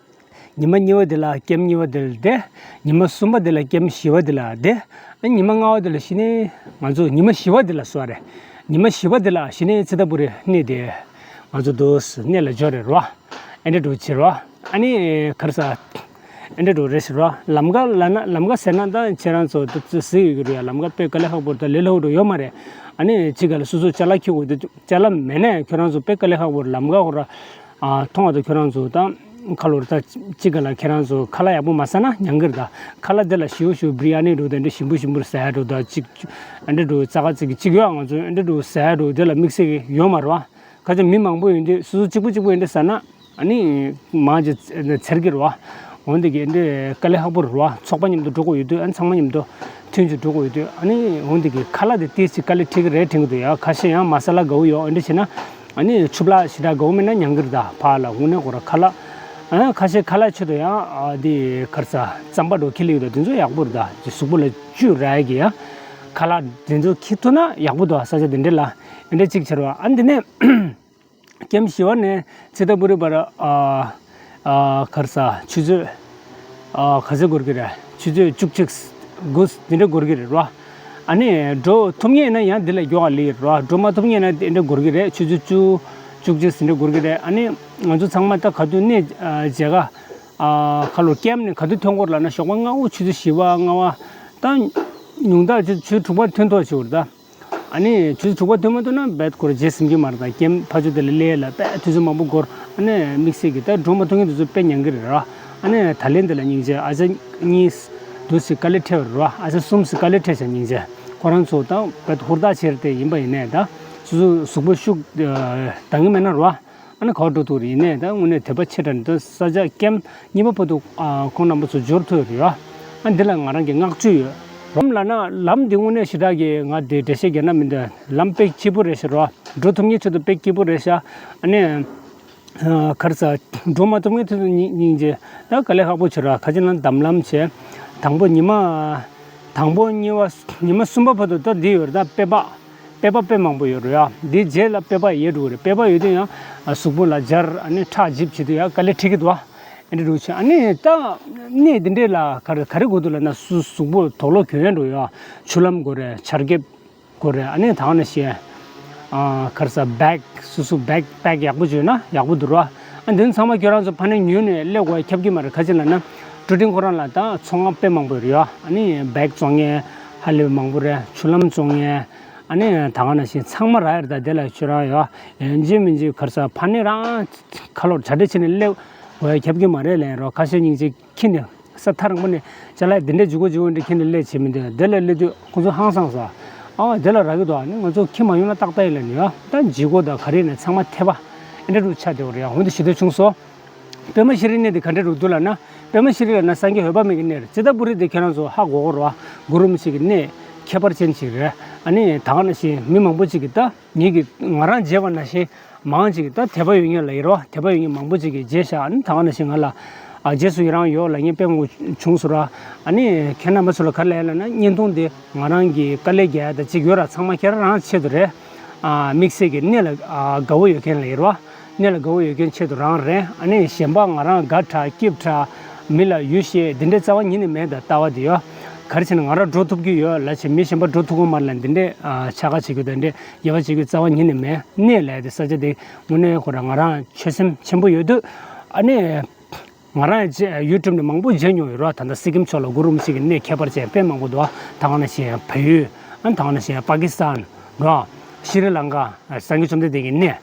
ཉི་མ་གཉིས་པ་དེ་ལ་ཀེམ་གཉིས་པ་དེ་ལ་བསྡད། ཉི་མ་གསུམ་པ་དེ་ལ་ཀེམ་བཞི་པ་དེ་ལ་བསྡད། ཨ་ཉི་མ་ལྔ་པ་དེ་ལ་གཞི་ནས་ང་ཚོ། ཉི་མ་བཞི་པ་དེ་ལ་སོ་རེད། ཉི་མ་བཞི་པ་དེ་ལ་གཞི་ནས་ཙི་ཏ་པུ་རི་གནས་དེ་ང་ཚོ་འདུག་གནས་ལ་འབྱོར་རེད་རོ། ཨེ་འདྲ་འགྲོ་བྱེད་རོ། ཨ་ནི་ག་རེ་ཟ། ཨེ་འདྲ་འགྲོ་རེད་ཟེར་རོ། ལམ་ཁ་ལ་ན་ལམ་ཁ་ཟེར་ན་ད་ཁྱེད་རང་ཚོ་ད་ཙི་ཟིག་ཡོད་ཀྱི་རེད་ཡ། ལམ་ཁ་དཔེ་དཀའ་ལས་ཁག་པོ་རེད། ད་ལས་སླ་པོ་འགྲོ་ཡོད་མ་རེད། ཨ་ནི་ཅི་ག་ལ་སོ་སོ་ཅ་ལག་འཁྱེར་དགོས་འདུག་ཅ་ལག་མེད་ན་ཁྱོད་རང་ཚོ་དཔེ་དཀའ་ལས་ཁག་པོ་རེད། ལམ་ཁ་ཧོ་ར། ཨ་མཐོང་བ་དང་ཁྱོད་རང་ཚོ་ད་ཁ་ལོར་ད་ཅི་ག་ལ་ཁྱེད་རང་ཚོ་ཁ་ལག་ཡག་པོ་མ་ཟ་ན་ཉན་གི་རེད། ད་ཁ་ལག་དེ་ལ་ཞིའུ་ཞིའུ་བི་རི་ཡ་ནི་འགྲོ་དེ་འདྲ་ཞིམ་པོ་ཞིམ་པོ་ཟ་ཡ་འགྲོ། ད་ཅིག་ཨ་འདྲ་འགྲོ་ཙག་ག་ཙིག་གི་ཅིག་ཡོད། ང་ཚོ་ཨ་འདྲ་འགྲོ་ཟ་ཡ་འགྲོ་དེ་ལ་དམིགས་བསལ་གི་ཡོད་མ་རེད་བ། ཁ་ཅིག་མི་མང་པོ་ཡོད་དུས་སོ་སོ་གཅིག་པུ་གཅིག་པུ་ཨ་འདྲ་ཟ་ན་ཨ་ནི་མང་ཆེ་ཚེར་གི་རེད་བ། འོན་ཏེ་གི་ཨ་འདྲ་དཀའ་ལས་ཁག་པོ་རེད་བ། ཚོགས་པ་མཉམ་དུ་འགྲོ་དགོས་ཡོད་དུས། ཨ་ནི་ཚང་མ་མཉམ་དུ་མཐུན་གཅིག་འགྲོ་དགོས་ཡོད་དུས། ཨ་ནི་འོན་ཏེ་གི་ཁ་ལག་དེ་ཏོག་ཙམ་དཀའ་ལས་འཕྲད་གི་རེད་དྲན་གི་འདུག་ཡ། ཁ་ཤས་ཡང་མ་ས་ལ་དགའ་བོ་ཡོད། ཨ་འདྲ་བྱས་ན། ཨ་ནི་ཆུ་ལག་ཞེ་དྲག་དགའ་བོ་མེད་ན་ཉན་གི་རེད། ད་ཕར་ལ་དངོས་གནས་ཁོ་ར་ཁ་ལག་ཨ་ཁ་ཤས་ཁ་ལག་ཆེད་དུ་ཡང་ཨ་དེ་ག་རེ་ཟ་རྩམ་པ་འགྲོ་ཁྱེར་ལེ་ཡོད། ད་དེ་ཚོ་ཡག་པོ་རེད། ད་དེ་གཟུགས་པོ་ལ་བཅུད་རག་གི་ཡ། ཁ་ལག་དེ་ཚོ་འཁྱེར་ཐུབ་ན་ཡག་པོ་འདུག་ས་ཆ་དེ་འདྲ་ལ་ཨ་འདྲ་གཅིག་བྱེད་རོགས། ཨ་འདི་ནས་ཀེམ་བཞི་པ་ནས་ཙི་ཏ་པུ་རི་བར་ཨ་ཨ་ག་རེ་ཟ་ཆུ་ཚོད་ཨ་ག་ཚོད་འགོར་གི་རེད། ཆུ་ཚོད་བཅུ་གཅིག་དགུ་འདི་འདྲ་འགོར་གི་རེད་རོ། ཨ་ནི་འགྲོ་ཐུབ་ངེས་ན་ཡང་འདི་ལས་མགྱོགས་པ་སླེབས་ཀྱི་རེད་རོ། འགྲོ་མ་ཐུབ་ངེས་ན་འདི་འདྲ་འགོར་གི་རེད། ཆུ་ཚོད་བཅུ་བཅུ་གཅིག་འདི་འདྲ་འགོར་གི་རེད། ཨ་ནི་ང་ཚོ་ཚང་མ་ད་ག་དུས་གནས་ཨ་མཇལ་ཁ་ཨ་ཁ་ལོ་ཀེམ་ནས་ག་དུས་ཐོན་གྱི་ཡོད་རེད་ལབ་ན་ཞོགས་པ་སྔ་པོ་ཆུ་ཚོད་བཞི་པ་ལྔ་པ་ད་ཉུང་མཐའ་ཆུ་ཚོད་དྲུག་པ་ཐོན་ཐུབ་ཀྱི་ཡོད་རེད་ད། ཨ་ནི་ཆུ་ཚོད་དྲུག་པ་ཐོན་མ་ཐུབ་ན་རྦད་ཁོ་རང་རྗེས་ཟིན་གྱི་མ་རེད། ད་ཀེམ་ཕར་ཕྱོགས་དེ་ལ་སླེབས་ལ་དཔེ་དུས་ཚོད་མང་པོ་འགོར། ཨ་ནི་དམིགས་བསལ་གྱི་ད་འགྲོ་མ་ཐུབ་མཁན་དེ་ཚོ་དཔེ་ཉན་གི་རེད་ར། ཨ་ནི་ད་ལན་དེ་ལ་སྙིང་རྗེ། ཨ་ཅག་གཉིས་འདུག་སེ་དཀའ་ལས་འཕྲད་པ་རེད་ར། ཨ་ཅག་གསུམ་སེ་དཀའ་ལས་འཕྲད་ཤག་སྙིང་རྗེ། ཁོ་རང་ཚོ་ད་རྦད་ཧུར་ཐག་བྱས་ཏེ་ཡིན་པ་ཡིན་ནའི་ད་སོ་སོ་གཟུགས་པོ་ཤུགས་འདང་གི་མེད་ན་ར། ཨ་ནི་ག་པར་འགྲོ་ཐུབ་རེད། ཡིན་ནའི་ད་དངོས་གནས་དད་པ་ཆེ་དྲགས་ནས་ད་ས་ཆ་ཀེམ་གཉིས་པ་བར་དུ་ཨ་ཁོང་རྣམ་པ་ཚོ་འབྱོར་ཐུབ་རེད་ཡ། ཨ་འདི་ལ་ང་རང་གི་བསྔགས་བརྗོད་ཡོད། ལམ་ལབ་ན་ལམ་འདི་དངོས་གནས་ཞེ་དྲག་གི་ང་འདི་འགྲེལ་བཤད་རྒྱག་ན་མི་འདོད། ལམ་དཔེ་སྐྱིད་པོ་རེད་ཤག་རོ། འགྲོ་ཐུབ་མཁན་ཆེད་དུ་དཔེ་སྐྱིད་པོ་རེད་ཤག་ཨ་ནི། ཨ་ག་རེ་ཟ། འགྲོ་མ་ཐུབ་མཁན་དེ་ཚོ་སྙིང་སྙིང་རྗེ། ད་དཀའ་ལས་ཁག་པོ་བྱེད་ར། ཁ་ཅིག་ལ་འདམ་ལམ་བྱས། དང་པོ་ཉི་མ། དང་པོ་གཉིས་པ། ཉི་མ་གསུམ་པ་བར་དུ་ད་འདི་ཡོད་རེད། ད་དཔེ་པ། དཔེ་པ་དཔེ་མང་པོ་ཡོད་རེད་ཡ། འདིའི་རྗེས་ལ་དཔེ་པ་ཡལ་འགྲོ་གི་རེད། དཔེ་པ་ཡོད་དུས་ཡང་གཟུགས་པོ་ལ་འབྱར། ཨ་ནི་ཁྲག་འཇིབ་བྱེད་དུས་ཡང་དཀའ་ལས་འཕྲད་ཀྱི་འདུག་ཨ་འདྲ་འདྲ་བྱས། ཨ་ནི་ད་གནས་འདི་འདྲས་ལ་ག་རེ་ག་རེ་དགོས་འདུག་ལབ་ན། སུ་གཟུགས་པོ་དོག་ལོག་གྱོན་ཡ་འགྲོ་ཡ། ཆུ་ལྷམ་དགོས་རེད། ཆར་གེབ་དགོས་རེད། ཨ་ནི་ད་ག་ནང་བཞིན། ཨ་ག་རེ་ཟ། བེག་སོ་སོ་བེག་པེག་ཡག་པོ་བྱོས་ན་ཡག་པོ་འདུག་ར། ཨ་འདི་ཚང་མ་ཁྱོད་རང་ཚོ་ཕ་ནས་ཉོས་ནས་སླེབས་དགོས་ཡ་ཁྱབ་ཀྱི་མ་རེད། ཁ་ཅིག་ལབ་ན་ཀྲུ་ཀྲིང་ཁོ་རང་ལ་ད་ཚོང་ཁང་དཔེ་མང་པོ་ཡོད་རེད་ཡ། ཨ་ནི་བེག་བཙོང་མཁན་ཧ་ལས་པའི་མང་པོ་རེད། ཆུ་ལྷམ་བཙོང་མཁན། ཨ་ནི་ད་ག་ནང་བཞིན་ཚང་མ་རག་ཡ་རེད། ད་དེ་ལ་ཁྱོད་རང་ཡ་ཡིན་གཅིག་མིན་གཅིག་ག་རེ་ཟ། ཕ་ནས་རང་ཁ་ལོར་གྲ་སྒྲིག་བྱས་ནས་སླེབས་དགོས་ཡ་ཁྱབ་ཀྱི་མ་རེད་ལབ་ཡ་རོ། ཁ་ཤས་སྙིང་རྗེ། ཁྱི་ནི་ས་ཐག་རིང་པོ་ནས་ཅ་ལག་འདི་འདྲས་ལྗིད་ཁོག་ལྗིད་ཁོག་འདི་ཁྱི་ནི་སླེབས་བྱེད་མི་འདོད། དེ་ལ་སླེབས་དུས་ཁོང་ཚོ་ཧང་སངས་ས། ཨ་དེ་ལ་རག་གི་འདུག་ཨ་ནི་ང་ཚོ་ཁྱི་མ་ཡོང་ན་ཏག་ཏག་ཡིན་ལབ་ནི་ཡ། ད་ལྗིད་ཁོག་དང་ག་རེ་ནས་ཚང་མ་འཐད་པ་ཨེ་འདྲ་རུ་ཆགས་བསྡད་པ་རེད་ཡ། འོན་ཏེ་ཞི་བདེ་བྱུང་སོང་། པདྨ་ཤྲཱི་གནས་དེ་ག་འདྲ་རུ་འདུག་ལབ་ན། པདྨ་ཤྲཱི་ལབ་ན་སངས་རྒྱས་འོད་དཔག་མེད་ཀྱི་གནས་རེད། ཙི་ཏྲ་པུ་རི་དེ་ཁྱེད་རང་ཚོ་ཧ་གོ་གོ་རེད་བ། གུ་རུ་རིན་པོ་ཆེ་གི་གནས་ཁྱད་པར་ཅན་ཞིག་རེད། ཨ་ནི་ད་ག་ནང་བཞིན་མི་མང་པོ་ཅིག་གིས་ད་ངེད་ཀྱིས་ང་རང་མཇལ་བ་ནང་བཞིན། མང་ཅིག་ད་དད་པ་ཡོད་མཁན་ལ་ཡིན་རོ། དད་པ་ཡོད་མཁན་མང་པོ་ཅིག་གིས་མཇལ་ཤག་ཨ་ནི་ད་ག་ནང་བཞིན་ང་ལ་ཨ་རྗེས་སུ་ཡི་རང་ཡོད་ལབ་མཁན་དཔེ་མང་པོ་བྱུང་སོང་ར། ཨ་ནི་ཁྱེད་རྣམ་པ་ཚོ་ལ་ག་རེ་ལབ་ཡ་ལབ་ན། བརྙན་ཐུང་འདི་ང་རང་གིས་དཀའ་ལས་རྒྱག་ཡ་ད་ཅིག་ཡོད་ར། ཚང་མ་ཁྱེད་རང་རང་ཆེད་དུ་རེད། ཨ་དམིགས་བསལ་གྱི་གནས་ལ་ཨ་དགའ་བོ་ཡོད་མཁན་ལ་ཡིན་རོ། གནས་ལ་དགའ་བོ་ཡོད་མཁན་ཆེད་དུ་རང་རེད། ཨ་ནི་གཞན་པ་ང་རང་དགའ་དྲགས་སྐྱིད་དྲགས་མི་ལ་ཡུལ་ཤེས་འདི་འདྲའི་རྩ་བ་ཉིད་ནས་མེད། ད་ལྟ་བ་འདི་ཡོད། ག་རེ་བྱས་ན་ང་རང་འགྲོ་ཐུབ་ཀྱི་ཡོད་ལབ་བྱས་མི་གཞན་པ་འགྲོ་ཐུབ་ཀྱི་མ་རེད་ལབ་འདི་འདྲའི་ཨ་ཆགས་ཀ་བྱེད་རྒྱུ་དང་འདི་འདྲའི། དགེ་བ་བྱེད་རྒྱུའི་རྩ་བ་ཉིད་ནས་མེད། གནས་ལབ་ཡ་དེ་ས་ཆ་དེ་དངོས་གནས་ཁོ་རང་ང་རང་ཆོད་སེམས་ཆེན་པོ་ཡོད་དུས། ཨ་ནི་ང་རང་ཡང་ཡུ་ཊུབ་ནས་མང་པོ་མཇལ་མྱོང་ཡོད་ར། ད་ལྟ་སི་ཀིམ་ཕྱོགས་ལ་གུ་རུ་རིན་པོ་ཆེ་གི་གནས་ཁྱད་པར་ཅན་དཔེ་མང་པོ་འདུག་ད་ག་ནང་བཞིན་བལ་ཡུལ། ཨ་ད་ག་ནང་བཞིན་པ་ཀི་སི་ཐན་ར། ཤྲི་ལང་ཀ། སངས་རྒྱས་བཅོམ་ལྡན་འདས་ཀྱི་གནས་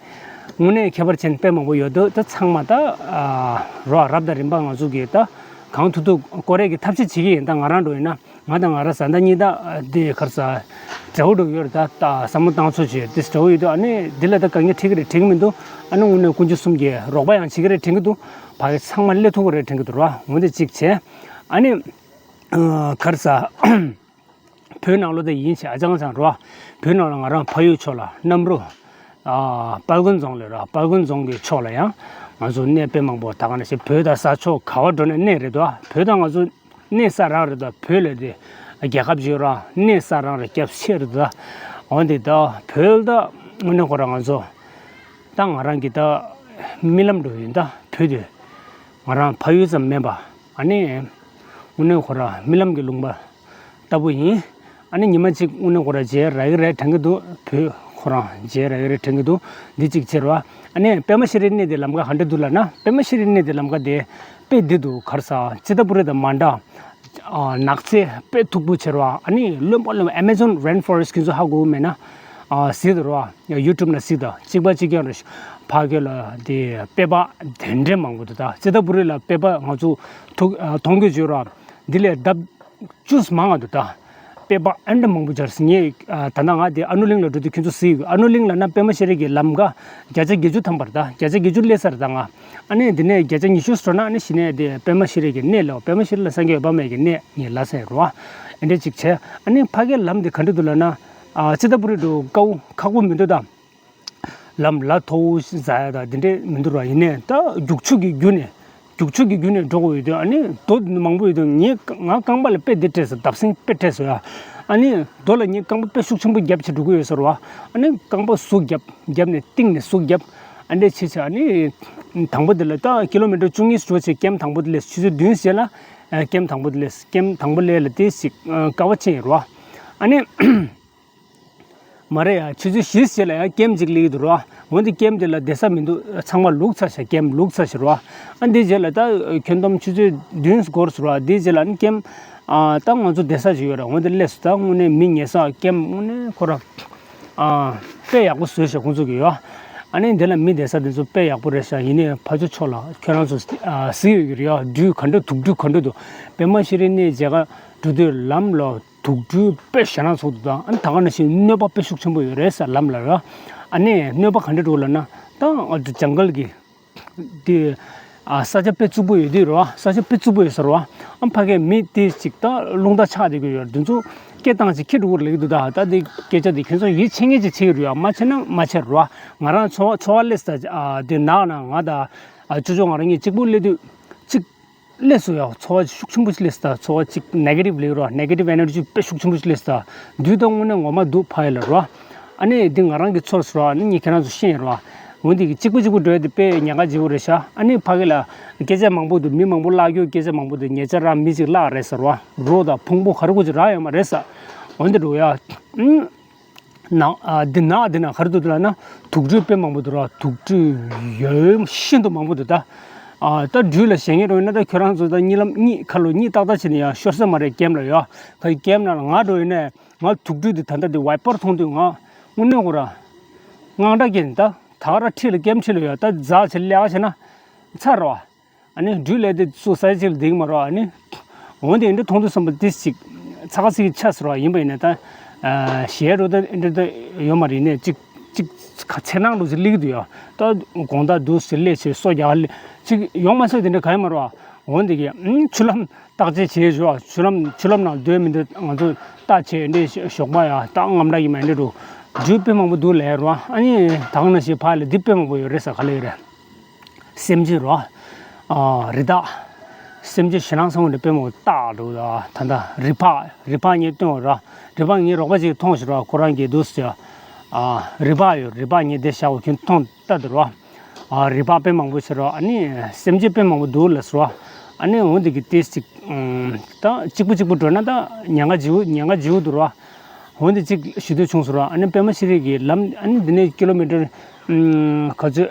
དངོས་གནས་ཁྱད་པར་ཅན་དཔེ་མང་པོ་ཡོད་དུས། ད་ཚང་མ་ད་ར་རབ་དང་རིམ་པ་ང་ཚོ་གིས་ད་གང་ཐུབ་ཐུབ་སྐོར་ར་གི་ཐབས་ཤེས་བྱེད་ཀྱི་ཡིན། ད་ང་རང་འགྲོ་ཡིན་ན། ང་དང་ང་རང་བཟའ་ཟླ་གཉིས་ད་དེ་ག་རེ་ཟ། འདྲ་བོ་འགྲོ་གི་ཡོད་རེད། ད་ད་བསམ་བློ་བཏང་ཚོད་བྱས་དེ་འདྲ་བོ་ཡོད་དུས། ཨ་ནི་འདི་ལ་ད་དཀའ་ངལ་འཕྲད་ཀྱི་རེད་དྲན་གྱི་མི་འདུག་ཨ་ནི་དངོས་གནས་དཀོན་མཆོག་གསུམ་གྱིས་རོགས་པ་ཡང་བྱེད་ཀྱི་རེད་དྲན་གྱི་འདུག་ཕ་གི་ཚང་མ་སླེབས་ཐུབ་ཀྱི་རེད་དྲན་གྱི་འདུག་ར། འོ་འདི་གཅིག་བྱས། ཨ་ནི་ཨ་ག་རེ་ཟ། བོད་ནང་ལོགས་དེ་ཡིན་ཞེས་ཨ་ཅང་ཅང་རོ། བོད་ནང་ལ་ང་རང་ཕ་ཡུལ་ཕྱོགས་ལ་གནམ་རུ། ཨ་དཔལ་མགོན་རྫོང་ལ་ར། དཔལ་མགོན་རྫོང་གི་ཕྱོགས་ལ་ཡང་ང་ཚོ་གནས་དཔེ་མང་པོ། ད་ག་ནང་བཞིན་བོད་དང་ས་ཕྱོགས་ག་བ་འགྲོ་ནས་གནས་རེད་དོ། བོད་དང་ང་ཚོ་གནས་ས་རང་རེད་དོ། བོད་ལ་དེ་རྒྱལ་ཁབ་ཅིག་ཡོད་ར། གནས་ས་རང་རེད། སྐྱབས་ཆེ་རེད་དོ། འོ་འདི་ད་བོད་ད་དངོས་གནས་ཁོ་རང་ང་ཚོ་ད་ང་རང་གི་ད་རྨི་ལམ་འགྲོ་ཡིན། ད་བོད་དེ་ང་རང་ཕ་ཡུལ་ཙམ་མིན་པ། ཨ་ནི་དངོས་གནས་ཁོ་རང་རྨི་ལམ་གྱི་ལུང་པ་ལྟ་བུ་ཡིན། ཨ་ནི་ཉི་མ་གཅིག་དངོས་གནས་ཁོ་རང་མཇལ་རག་གི་རེད་དྲན་གྱི་འདུག་བོད་ཁོ་རང་མཇལ་རག་གི་རེད་དྲན་གྱི་འདུག་འདི་གཅིག་བྱས་ར། ཨ་ནི་པདྨ་ཤྲི་རིའི་གནས་དེ་ལམ་ཁ་ག་འདྲ་འདུག་ལབ་ན། པདྨ་ཤྲི་རིའི་གནས་དེ་ལམ་ཁ་དེ་དཔེ་བདེ་འདུག་ག་རེ་ཟ། ཙི་ཏ་པུ་རི་དང་མ་འདྲ། ཨ་ནགས་ཚལ་དཔེ་མཐུག་པོ་བྱས་ར། ཨ་ནི་རློན་པ་རློན་པ། Amazon rainforest ཁྱེད་ཚོ་ཧ་གོ་གི་མེད་ན། ཨ་གཟིགས་དང་ར། ཡུ་ཊུབ་ནང་གཟིགས་དང་། གཅིག་པ་གཅིག་རྐྱང་རེད། ཕ་གི་ལ་དེ་དཔེ་པ་དེ་འདྲ་མང་པོ་འདུག་ད་ཙི་ཏ་པུ་རི་ལ་དཔེ་པ་ང་ཚོ་ཐུག་ཨ་མཐོང་རྒྱུ་ཡོད་ར། འདི་ལས་ལྡབ་བཅུ་མང་ང་འདུག་ད་དཔེ་པ་ཨ་འདྲ་མང་པོ་སྦྱར་སོང་། ངས་ཨ་ད་ལྟ་ང་དེ་ཨ་ནུ་གླིང་ལ་འགྲོ་དུས་ཁྱེད་ཚོ་གཟིགས། ཨ་ནུ་གླིང་ལབ་ན་པདྨ་ཤྲི་རི་གི་ལམ་ཁ་བརྒྱ་ཆ་བརྒྱད་ཅུ་ཐམ་པ་རེད། ད་བརྒྱ་ཆ་བརྒྱད་ཅུ་སླེབས་ས་རེད་ད་ང་། ཨ་ནི་འདི་ནས་བརྒྱ་ཆ་ཉི་ཤུ་འགྲོ་ན། ཨ་ནི་གཞི་ནས་དེ་པདྨ་ཤྲི་རི་གི་གནས་ལ། པདྨ་ཤྲི་རི་ལ་སངས་རྒྱས་འོད་དཔག་མེད་ཀྱི་གནས་ངས་ལབ་ས་ཡིན་རོ། ཨ་འདྲ་ཅིག་བྱས། ཨ་ནི་ཕ་གིའི་ལམ་དེ་ག་འདྲ་འདུག་ལབ་ན། ཨ་ཙི་ཏ་པུ་རི་འགྲོ་དཀའ་བོ་ཁག་པོ་མི་འདུག་ད་ལམ་ལ་མཐོ་བོ་ཟ་ཡ་ད་དེ་འདྲ་མི་འདུག་ར། ཡིན་ནའི་ད་རྒྱུག་ཆུ་གི་རྒྱུ་ནས་རྒྱུག་ཆུ་གི་རྒྱུ་ནས་འགྲོ་དགོས་ཡོད་དུས། ཨ་ནི་རྡོ་མང་པོ་ཡོད་དུས། ངས་ང་རྐང་པ་ལ་དཔེ་འདི་སྤྲད་སོང་། བརྡབ་གསིག་དཔེ་སྤྲད་སོང་ཡ། ཨ་ནི་རྡོ་ལ་ངས་རྐང་པ་དཔེ་ཤུགས་ཆེན་པོ་རྒྱབ་བྱས་འགྲོ་གི་ཡོད་ས་རེད་བ། ཨ་ནི་རྐང་པ་ཟུག་རྒྱབ་རྒྱབ་ནས་གཏིང་ནས་ཟུག་རྒྱབ། ཨ་འདྲ་བྱས་བྱས། ཨ་ནི་དང་པོ་དེ་ལ་ད་ཀི་ལོ་མི་ཊར་བཅུ་གཉིས་འགྲོ་བྱས། ཀེམ་དང་པོ་དེ་སླེབས། ཆུ་ཚོད་བདུན་ཙམ་ལ་ཨ་ཀེམ་དང་པོ་དེ་སླེབས། ཀེམ་དང་པོ་སླེབས་ལ་དེ་ཞིག་ཨ་དཀའ་བ་ཅན་ཡོད་རེད་བ། ཨ་ནི་མ་རེད་ཡ། ཆུ་ཚོད་བཞི་ཙམ་ལ་ཡང་ཀེམ་ཅིག་སླེབས་ཀྱི་འདུག་རེད་བ། འོན་ཏེ་ཀེམ་དེ་ལ་བསྡད་ས་མི་འདུག་ཚང་མ་ལུག་ཚར་ཤག་ཀེམ་ལུག་ཚར་ཤག་རེད་བ། ཨ་འདི་རྗེས་ལ་ད་ཁྱོན་བསྡོམས་ཆུ་ཚོད་བདུན་འགོར་སོང་རེད་བ། འདི་རྗེས་ལ་ཨ་ནི་ཀེམ་ཨ་ད་ང་ཚོ་བསྡད་ས་ཅིག་ཡོད་རེད། འོན་ཏེ་སླེབས་སོང་། ད་དངོས་གནས་མི་ཉལ་ས་ཀེམ་དངོས་གནས་ཁོ་ར་ཨ་དཔེ་ཡག་པོ་བཟོས་ཤག་ཁོང་ཚོ་གིས་ཡོ། ཨ་ནི་འདི་ལ་མི་བསྡད་ས་དེ་ཚོ་དཔེ་ཡག་པོ་རེད་ཤག་ཡིན་ནའི་ཕར་ཕྱོགས་ཕྱོགས་ལ་ཁྱོད་རང་ཚོ་ཨ་གཟིགས་ཡོད་ཀྱི་རེད་ཡ། སྦྲུལ་ག་འདྲ་དུག་སྦྲུལ་ག་འདྲ་འདུག་པདྨ་ཤྲི་རིའི་གནས་མཇལ་ཁ་འགྲོ་དུས་ལམ་ལ་དུག་སྦྲུལ་དཔེ་ཞེ་དྲག་ཚོགས་འདུག་ད་ཨ་ནི་ད་ག་ནང་བཞིན་གནོད་པ་དཔེ་ཤུགས་ཆེན་པོ་ཡོད་རེད་ཟེར་ལམ་ལ་ར། ཨ་ནི་གནོད་པ་ག་འདྲ་འདུག་ལབ་ན། ད་ཨ་ཇང་གལ་གྱི་དེ་ ཨ་ས་ཆ་དཔེ་རྩུབ་པོ་ཡོད་དུས་རོ། ས་ཆ་དཔེ་རྩུབ་པོ་ཡོད་ས་རོ། ཨ་ཕ་གིའི་མི་དེ་ཅིག་ད་རླུང་རྟ་ཆག་བསྡད་ཀྱི་ཡོད་རེད། དེ་ཚོ་སྐད་བཏང་ཅིག་ཁྱི་འགྲོ་གི་རེད་ལབ་ཀྱི་འདུག་ད་ད་དེ་སྐད་ཆ་དེ་ཁྱོད་ཚོ་ཡིད་ཆེས་མཁན་ཅིག་བྱེད་ཀྱི་རེད་ཡ། མ་བྱེད་ན་མ་བྱེད་རོ། ང་རང་ཚོ་བ་ཚོ་བ་སླེབས་ད་དེ་ནག་ན་ང་ད་ཨ་ཅོ་ཅོ་ང་རང་གཉིས་གཅིག་པུ་སླེབས་དུས་གཅིག་སླེབས་སོང་ཡ། ཚོར་བ་ཤུགས་ཆེན་པོ་ཞིག་སླེབས་སོང་། ཚོར་བ་གཅིག་ནེ་གེ་ཊིབ་ལབ་རོ། ནེ་གེ་ཊིབ་ཨེ་ནར་ཇི་དཔེ་ཤུགས་ཆེན་པོ་ཞིག་སླེབས་སོང་། དུས་ད་དངོས་གནས་ངོ་མ་སྡུག་ཕ་ཡི་ལ་རོ། ཨ་ནི་འདི་ང་རང་གི་ཚོར་སོང་རོ། ཨ་ནི་ངས་ཁྱེད་རང་ཚོ་བཤད་རོ། འོན་ཏེ་གཅིག་པ་གཅིག་པ་འགྲོ་ཡ་དེ་དཔེ་ཉེན་ཁ་ཆེ་བོ་རེད་ཤག་ཨ་ནི་ཕ་གི་ལ་སྐད་ཆ་མང་པོ་འདུག་མི་མང་པོ་བརླག་རྒྱུ། སྐད་ཆ་མང་པོ་འདུག་ཉེ་ཆར་རང་མི་གཅིག་བརླག་རེད་ཟེར་རོ། རོ་དང་ཕུང་པོ་ག་རེ་དགོས་ཀྱི་རག་ཡོད་མ་རེད་ཟེར། འོན་ཏེ་འགྲོ་ཡ། ཨང་། ནག་ཨ་འདི་ནག་འདི་ན་ག་རེ་འདུག་ལབ་ན། དུག་སྦྲུལ་དཔེ་མང་པོ་འདུག་ར། དུག་སྦྲུལ་ཡོད་ཤིན་ཏུ་མང་པོ་འདུག་ད། ཨ་ད་སྦྲུལ་ལ་ཞེད་སྣང་རོ་ཡིན་ན་ད་ཁྱོད་རང་ཚོ་ད་གཉིད་ལམ་གཉིད་ཁ་ལོ་གཉིད་ཏག་ཏག་བྱས་ནས་ཡང་ཤོར་ས་མ་རེད། ཀེམ་ལ་ཡོད་ཁ་ཡི་ཀེམ་ནང་ལ་ང་འགྲོ་ཡིན་ནས་ང་དུག་སྦྲུལ་འདི་ད་ལྟ་འདི་ཝའི་པར་མཐོང་དུས་ང་དངོས་གནས་ཁོ་ར་དངངས་སྐྲག་སྐྱེས་ནས་ད་ད་ག་ར་ཁྲིད་ལ་ཀེམ་ཁྲིད་ལ་ཡོད་ད་འཛག་བྱས་ལས་ཀ་བྱས་ན་ཚར་རོ། ཨ་ནི་སྦྲུལ་ལས་དེ་ཚོ་ས་ཆ་གཅིག་ལ་བསྡད་ཀྱི་མ་རེད། ཨ་ནི་འོན་ཏེ་འདི་མཐོང་དུས་བསམ་པ་ཏིས་ཅིག་ཚ་ཁ་ཚིག་ཆ་ཟེར་བ་ཡིན་པ་ཡིན་ན་ད་ཞེ་རུ་ད་འདི་ད་ཡོད་མ་རེད་ནས་གཅིག་གཅིག་ཚེར་སྣང་འདྲ་ཅིག་སླེབས་ཀྱི་འདུག་ཡ། ད་དགོང་དག་འདུག་ཟེར་སླེབས་བྱས་སོ་རྒྱག་ལེ་ཅིག་ཡོང་མ་སོང་དེ་འདྲ་ག་ཡོད་མ་རེད། འོན་ཏེ་གི་ཆུ་ལྷམ་བཏགས་བྱས་བྱས་བཞུགས། ཆུ་ལྷམ་ཆུ་ལྷམ་ནང་སྡོད་མི་འདུག་ང་ཚོ་ལྟ་བྱས་འདི་ཞོགས་པ་ཡ་ད་རྔམ་དྲག་ཡིན་མ་འདི་འགྲོ་སྦྲུལ་དཔེ་མང་པོ་འདུག་ལས་རོ། ཨ་ནི་ད་ག་ནང་བཞིན་ཕ་ལ་འདི་དཔེ་མང་པོ་ཡོད་རེད་ཟེར་ག་ལེ་རེད། སེམས་ཅན་རོ། ཨ་རི་དྭགས། སེམས་ཅན་ཞེད་སྣང་ཚ་བོ་འདི་དཔེ་མང་པོ་བཏགས་འདུག་ད་ད་ལྟ་རི་ཕག་རི་ཕག་ངས་སྟོན་པ་ར། རི་ཕག་ངའི་རོགས་པ་ཅིག་མཐོང་ཞིག་ར། ཁོ་རང་གིས་འདུག་ཟེར། ཨ་རི་ཕག་ཡོད། རི་ཕག་ངས་འདི་བཞག་པ་ཁྱོད་མཐོང་ལྟ་འདུག་ར། ཨ་རི་ཕག་དཔེ་མང་པོ་ཞིག་ར། ཨ་ནི་སེམས་ཅན་དཔེ་མང་པོ་འདུག་ལ་ཟེར་ར། ཨ་ནི་འོན་ཏེ་གི་ཏིས་ཅིག་ད་གཅིག་པུ་གཅིག་པུ་འགྲོ་ན་ད་ཉེན་ཁ་ཆེ་བོ་ཉེན་ཁ་ཆེ་བོ་འདུག་ར། འོན་ཏེ་གཅིག་ཞུ་འདོད་བྱུང་ཟེར་ར། ཨ་ནི་པད་མ་ཤེས་རིག་གི་ལམ་ཨ་ནི་འདི་ནས་ཀི་ལོ་མི་ཊར་ག་ཚོད།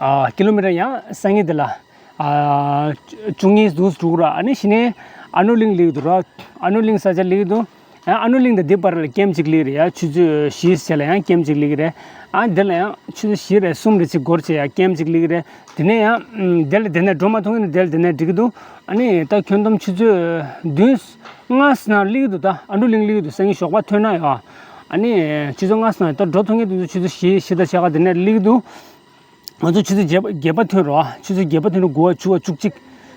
ཨ་ཀི་ལོ་མི་ཊར་ཡང་སང་ཉིན་དེ་ལ་ཨ་བཅུ་གཉིས་འདུག་འགྲོ་གི་ར། ཨ་ནི་གཞི་ནས་ཨ་ནུ་གླིང་སླེབས་འདུག་ར། ཨ་ནུ་གླིང་ས་ཆ་སླེབས་འདུག་ཨ་ནུ་གླིང་དང་འདི་བར་ལ་ཀེམ་གཅིག་སླེབས་རེད་ཡ། ཆུ་ཚོད་བཞི་ཙམ་ལ་ཡང་ཀེམ་གཅིག་སླེབས་རེད། ཨ་འདི་ལ་ཡང་ཆུ་ཚོད་བཞི་རེད་གསུམ་རེད་ཅིག་འགོར་བྱས་ཡ་ཀེམ་གཅིག་སླེབས་རེད། དེ་ནས་ཡང་དེ་ལ་དེ་ནས་འགྲོ་མ་ཐུབ་ན་དེ་ལ་དེ་ནས་འགྲིག་གི་འདུག་ཨ་ནི་ད་ཁྱོན་བསྡོམས་ཆུ་ཚོད་བདུན་ལྔ་ཙམ་ནང་སླེབས་ཀྱི་འདུག་ད་ཨ་ནུ་གླིང་སླེབས་ཀྱི་འདུག་སང་ཉིན་ཞོགས་པ་ཐོན་ན་ཡ། ཨ་ནི་ཆུ་ཚོད་ལྔ་ཙམ་ནང་ད་འགྲོ་ཐུབ་མཁན་དེ་ཚོ་ཆུ་ཚོད་བཞི་བཞི་དང་ཕྱེད་ཀ་དེ་ནས་སླེབས་ཀྱི་འདུག་ང་ཚོ་ཆུ་ཚོད་བརྒྱད་པ་བརྒྱད་པ་ཐོན་རོགས། ཆུ་ཚོད་བརྒྱད་པ་ཐོན་ནས་དགུ་པ་བཅུ་པ་བཅུ་གཅིག་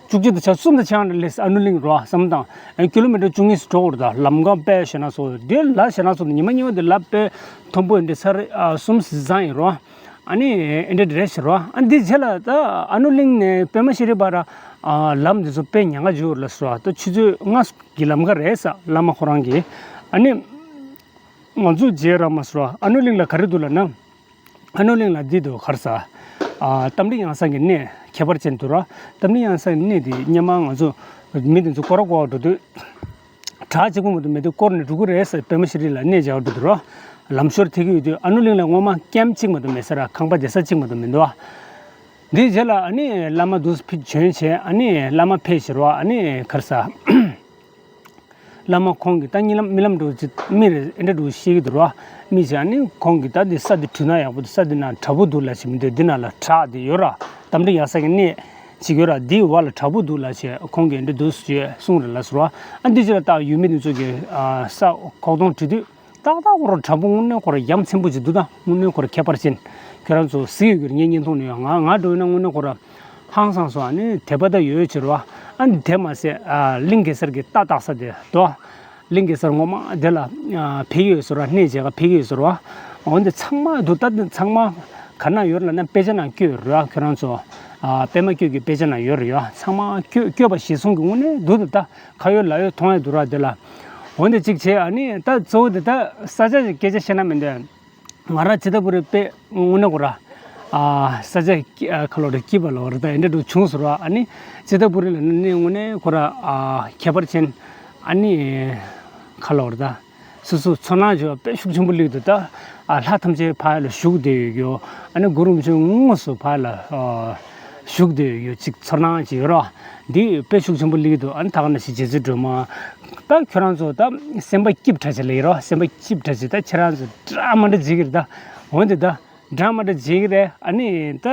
བཅུ་གཅིག་དང་ཆ་གསུམ་དང་ཆ་གང་རེ་སླེབས་ཨ་ནུ་གླིང་རོགས་བསམ་བློ་བཏང་། ཨ་ཀི་ལོ་མི་ཊར་བཅུ་གཉིས་སུ་འགྲོ་དགོས་རེད། ད་ལམ་ཁ་དཔེ་ཞེད་སྣང་ཚ་བོ་འདི་ལ་ཞེད་སྣང་ཚ་བོ་འདི་ཉི་མ་གཉིས་པ་འདི་ལ་དཔེ་མཐོན་པོ་འདི་ས་རེད། ཨ་གསུམ་ཙམ་ཡིན་རོགས། ཨ་ནི་ཨེ་འདྲ་འདྲ་རེད་ཟེར་རོགས། ཨ་འདི་རྗེས་ལ་ད་ཨ་ནུ་གླིང་ནས་པད་མ་ཤེས་རིག་བར་ཨ་ལམ་འདི་ཚོ་དཔེ་ཉེན་ཁ་ཡོད་རེད་ཟེར་རོགས། ད་ཆུ་ཚོད་ལྔ་གི་ལམ་ཁ་རེད་ཟེར་བླ་མ་ཁོ་རང་གིས། ཨ་ནི་ང་ཚོ་རྗེས་རང་མ་ཟེར་རོགས། ཨ་ནུ་གླིང་ལ་ག་རེ་འདུག་ལབ་ན། ཨ་ནུ་གླིང་ལ་འདི་འདུག་ག་རེ་ཟ། ཨ་རྟ་མགྲིན་ཡང་གསང་གི་གནས་ཁྱད་པར་ཅན་འདུག་ར། རྟ་མགྲིན་ཡང་གསང་གི་གནས་འདི་སྔོན་མ་ང་ཚོ་མི་འདི་ཚོ་སྐོར་ར་སྐོར་ར་འགྲོ་དུས། བྲག་གཅིག་པུ་མ་གཏོགས་མེད་དུས་སྐོར་ནས་འགྲོ་གི་རེད་ཟེར་པད་མ་ཤེས་རིག་ལ་གནས་མཇལ་བར་འགྲོ་དུས་ར། ལམ་ཞོར་ཐད་ཀྱི་ཡོད་དུས་ཨ་ནུ་གླིང་ལ་སྔོན་མ་ཀེམ་གཅིག་མ་གཏོགས་མེད་ས་ར། ཁང་པ་བསྡད་ས་གཅིག་མ་གཏོགས་མི་འདུག་ཨ། འདིའི་རྗེས་ལ་ཨ་ནི་བླ་མ་འདུག་ཕེབས་བྱོན་བྱས་ཨ་ནི་བླ་མ་ཕེབས་ཤིག་ར། ཨ་ནི་ག་རེ་ཟ། བླ་མ་ཁོང་གིས་ད་གཉིད་ལམ་རྨི་ལམ་འདྲ་བོ་ཅིག་རྨི་རེད། ཨེ་འདྲ་འདྲ་བོ་ཤེས་ཀྱི་འདུག་ར། རྨིས་བྱས་ཨ་ནི་ཁོང་གིས་ད་འདི་ས་འདི་བྲུས་ན་ཡག་པོ་འདུག་ས་འདི་ནང་བྲག་ཕུག་འདུག་ལབ་བྱས་མི་འདུག་འདི་ནང་ལ་བྲག་འདི་ཡོད་ར། རྟ་མགྲིན་ཡང་གསང་གི་གནས་ཅིག་ཡོད་ར། འདིའི་བར་ལ་བྲག་ཕུག་འདུག་ལབ་བྱས་ཁོང་གིས་འདི་འདུག་ཞེས་གསུངས་རེད་ལབ་ཟེར་ར། ཨ་འདི་ཅི་ལ་ད་ཡུལ་མི་འདི་ཚོ་གིས་ས་ཁོག་སྟོང་བྲུས་དུས་ཏག་ཏག་ཁོ་ར་བྲག་ཕུག་དངོས་གནས་ཁོ་ར་ཡ་མཚན་པོ་ཅིག་འདུག་ད་དངོས་གནས་ཁོ་ར་ཁྱད་པར་ཅན། ཁྱོད་རང་ཚོ་གཟིགས་ཡོད་ཀྱི་རེད། ངའི་བརྙན་ཐུང་ནས་ཡང་ང་ང་འགྲོ་ཡོད་ན་དངོས་གནས་ཁོ་ར། ཧང་སངས་སོང་། ཨ་ནི་དད་པ་ད་ཡོད་ཕྱིར་བ། ཨ་ནི་དེ་མ་ཟད་ཨ་གླིང་གེ་སར་གྱི་རྟ་བཏགས་ས་དེ་དོ། གླིང་གེ་སར་ངོ་མ་དེ་ལ་ཨ་ཕེབས་ཡོད་ཟེར་བ། གནས་མཇལ་ག་ཕེབས་ཡོད་ཟེར་བ། འོན་ཏེ་ཚང་མ་འདུག་ད་འདི་ཚང་མ་ག་ན་ཡོད་ལབ་ན་དཔེ་ཆ་ནང་བཀོད་རེད་བ། ཁྱོད་རང་ཚོ་ཨ་པད་མ་བཀོད་ཀྱི་དཔེ་ཆ་ནང་ཡོད་རེད་ཡ། ཚང་མ་བཀོད་བཀོད་པ་གཞིར་བཟུང་གི་དངོས་གནས་འདུག་ད་ཁ་ཡོད་ལག་ཡོད་མཐོང་ཡ་འདུག་ར་དེ་ལ། འོན་ཏེ་གཅིག་བྱས་ཨ་ནི་ད་གཙོ་བོ་དེ་ད་ས་ཆ་ཞིག་སྐད་ཆ་བཤད་ན་མི་འདོད། ང་རང་ཇི་ལྟ་བུ་རེད་དཔེ་དངོས་གནས་ཁོ་ར། ཨ་ས་ཆ་ཁ་ལོ་རེ་སྐྱིད་པ་ལོ་རེ་ད་ཨེ་འདྲ་འདྲ་བྱུང་ཟེར་བ། ཨ་ནི་ཇི་ལྟ་བུ་རེད་ལ་ནི་དངོས་གནས་ཁོ་ར་ཨ་ཁྱད་པར་ཅན། ཨ་ནི་ཁ་ལོ་རེ་ད་སོ་སོ་ཚོར་སྣང་བྱེད་པ་དཔེ་ཤུགས་ཆེན་པོ་སླེབས་འདུག་ད་ཨ་ལྷ་ཐམས་ཅད་ཕ་ཡ་ལ་བཞུགས་བསྡད་ཡོད་ཀྱོ། ཨ་ནི་གུ་རུ་རིན་པོ་ཆེ་དངོས་སུ་ཕ་ཡ་ལ་ཨ་བཞུགས་བསྡད་ཡོད་ཀྱོ་ཅིག་ཚོར་སྣང་ཅིག་ཡོད་ར། འདི་དཔེ་ཤུགས་ཆེན་པོ་སླེབས་འདུག་ཨ་ནི་ད་ག་ནང་བཞིན་རྗེ་བཙུན་སྒྲོལ་མ། ད་ཁྱོད་རང་ཚོ་ད་སེམས་པ་སྐྱིད་དྲགས་བྱས་ལ་ཡིན་རོ། སེམས་པ་སྐྱིད་དྲགས་བྱས་ད་ཁྱེད་རང་ཚོ་འདྲ་མ་འདྲ་བྱེད་ཀྱི་རེད་ད། འོན་ཏེ་ད་འདྲ་མ་འདྲ་བྱེད་ཀྱི་རེད། ཨ་ནི་ད་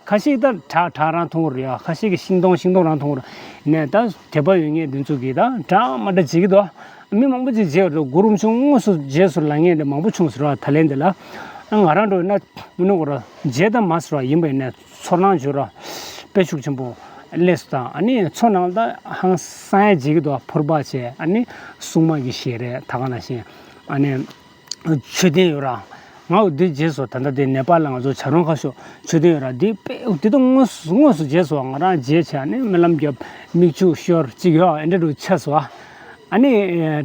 ཁ་ཤས་ད་བྲག་བྲག་རང་མཐོང་གི་རེད་ཡ། ཁ་ཤས་ཀྱིས་ཤིང་སྡོང་ཤིང་སྡོང་རང་མཐོང་གི་རེད། ནས་ད་དད་པ་ཡོད་མཁན་དེ་ཚོ་གིས་ད་འདྲ་མ་འདྲ་བྱེད་ཀྱི་འདུག་མི་མང་པོ་ཅིག་མཇལ་བ་རེད། གུ་རུ་རིན་པོ་ཆེ་དངོས་སུ་མཇལ་སོང་ལབ་མཁན་དེ་མང་པོ་བྱུང་ཟེར་བ། ད་ལན་དེ་ལ་ང་རང་འགྲོ་ན་དངོས་གནས་ཁོ་ར་མཇལ་ད་མ་ཟེར་བ་ཡིན་པ་ཡིན་ནས་ཚོར་སྣང་བྱོས་ར། དཔེ་ཤུགས་ཆེན་པོ་སླེབས་སོང་། ད་ཨ་ནི་མཚོ་ནང་ད་ཧང་སང་ཡ་བྱེད་ཀྱི་འདུག་ཕོར་པ་བྱས། ཨ་ནི་སྲུང་མ་གི་ཞལ་རས། ད་ག་ནང་བཞིན་ཨ་ནི་མཆོད་རྟེན་ཡོད་ར། ང་འོ་འདི་མཇལ་སོང་། ད་ལྟ་དེ་ནེ་པཱལ་ལ་ང་ཚོ་བྱ་རུང་ཁ་ཤོར་མཆོད་རྟེན་ཡོད་ར། འདི་དཔེ་འདི་ད་དངོས་སུ་དངོས་སུ་མཇལ་སོང་། ང་རང་མཇལ་བྱས་ཨ་ནི་སྨོན་ལམ་བརྒྱབ། མིག་ཆུ་ཤོར་ཅིག་ཡོད། ཨེ་འདྲ་འདྲ་ཆགས་སོང་། ཨ་ནི་